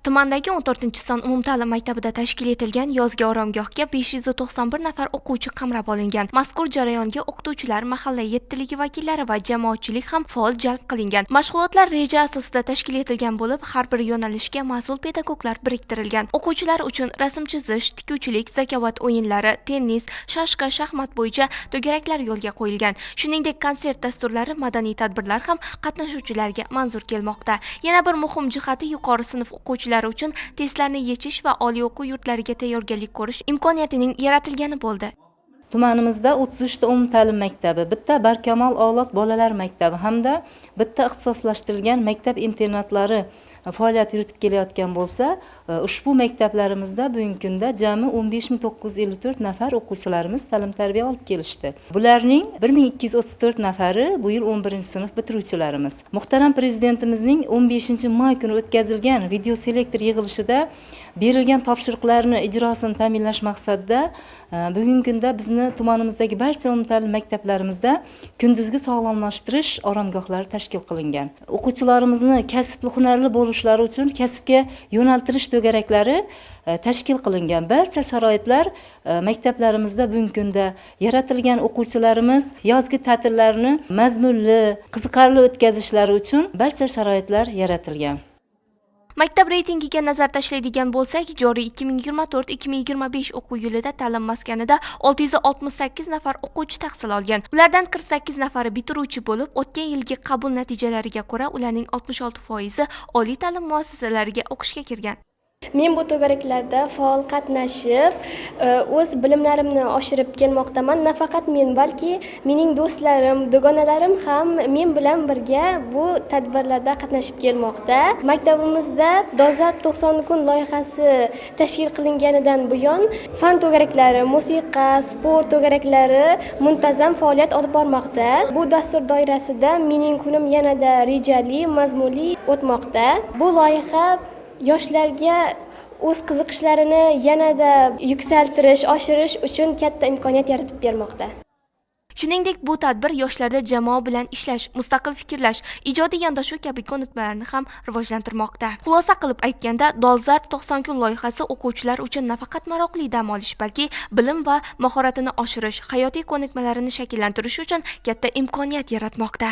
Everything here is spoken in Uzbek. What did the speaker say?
Tumandagi 14-son umumta'lim maktabida tashkil etilgan yozgi oromgohga 591 nafar o'quvchi qamrab olingan. Mazkur jarayonga o'qituvchilar, mahalla yettiligi vakillari va jamoatchilik ham faol jalb qilingan. Mashg'ulotlar reja asosida tashkil etilgan bo'lib, har bir yo'nalishga mas'ul pedagoglar biriktirilgan. O'quvchilar uchun rasm chizish, tikuvchilik, zakovat o'yinlari, tennis, shashka, shaxmat bo'yicha to'garaklar yo'lga qo'yilgan. Shuningdek, konsert dasturlari, madaniy tadbirlar ham qatnashuvchilarga manzur kelmoqda. Yana bir muhim jihati, yuqori sinf o'quvchilari uchun testlarni yechish va oliy o'quv yurtlariga tayyorgarlik ko'rish imkoniyatining yaratilgani bo'ldi. Tumanimizda 33 ta umumta'lim maktabi, bitta Barkamol avlod bolalar maktabi hamda bitta ixtisoslashtirilgan maktab internatlari faoliyat yuritib kelayotgan bo'lsa, ushbu maktablarimizda bugungi kunda jami 15 954 nafar o'quvchilarimiz ta'lim tarbiya olib kelishdi. Bularning 1234 nafari bu yil 11 sinf bitiruvchilarimiz. Muhtaram Prezidentimizning 15 may kuni o'tkazilgan videoselektor yig'ilishida berilgan topshiriqlarni ijrosini ta'minlash maqsadida bugungi kunda bizni tumanimizdagi barcha umumta'lim maktablarimizda kunduzgi sog'lomlashtirish oromgohlari tashkil qilingan. O'quvchilarimizni kasbli, hunarli bo'lishlari uchun kasbga yo'naltirish to'garaklari tashkil qilingan. Barcha sharoitlar maktablarimizda bugungi kunda yaratilgan. O'quvchilarimiz yozgi ta'tillarni mazmunli, qiziqarli o'tkazishlari uchun barcha sharoitlar yaratilgan. Maktab reytingiga nazar tashlaydigan bo'lsak, joriy 2024-2025 o'quv yilida ta'lim maskanida 668 nafar o'quvchi tahsil olgan. Ulardan 48 nafari bitiruvchi bo'lib, o'tgan yilgi qabul natijalariga ko'ra ularning 66 foizi oliy ta'lim muassasalariga o'qishga kirgan. Men bu to'garaklarda faol qatnashib, o'z bilimlarimni oshirib kelmoqdaman. Nafaqat men, balki mening do'stlarim, dugonalarim ham men bilan birga bu tadbirlarda qatnashib kelmoqda. Maktabimizda Dolzarb 90 kun loyihasi tashkil qilinganidan buyon fan to'garaklari, musiqa, sport to'garaklari muntazam faoliyat olib bormoqda. Bu dastur doirasida mening kunim yanada rejali, mazmunli o'tmoqda. Bu loyiha yoshlarga o'z qiziqishlarini yanada yuksaltirish, oshirish uchun katta imkoniyat yaratib bermoqda. Shuningdek, bu tadbir yoshlarda jamoa bilan ishlash, mustaqil fikrlash, ijodiy yondashuv kabi ko'nikmalarni ham rivojlantirmoqda. Xulosa qilib aytganda, Dolzarb 90 kun loyihasi o'quvchilar uchun nafaqat maroqli dam olish, balki bilim va mahoratini oshirish, hayotiy ko'nikmalarini shakllantirish uchun katta imkoniyat yaratmoqda.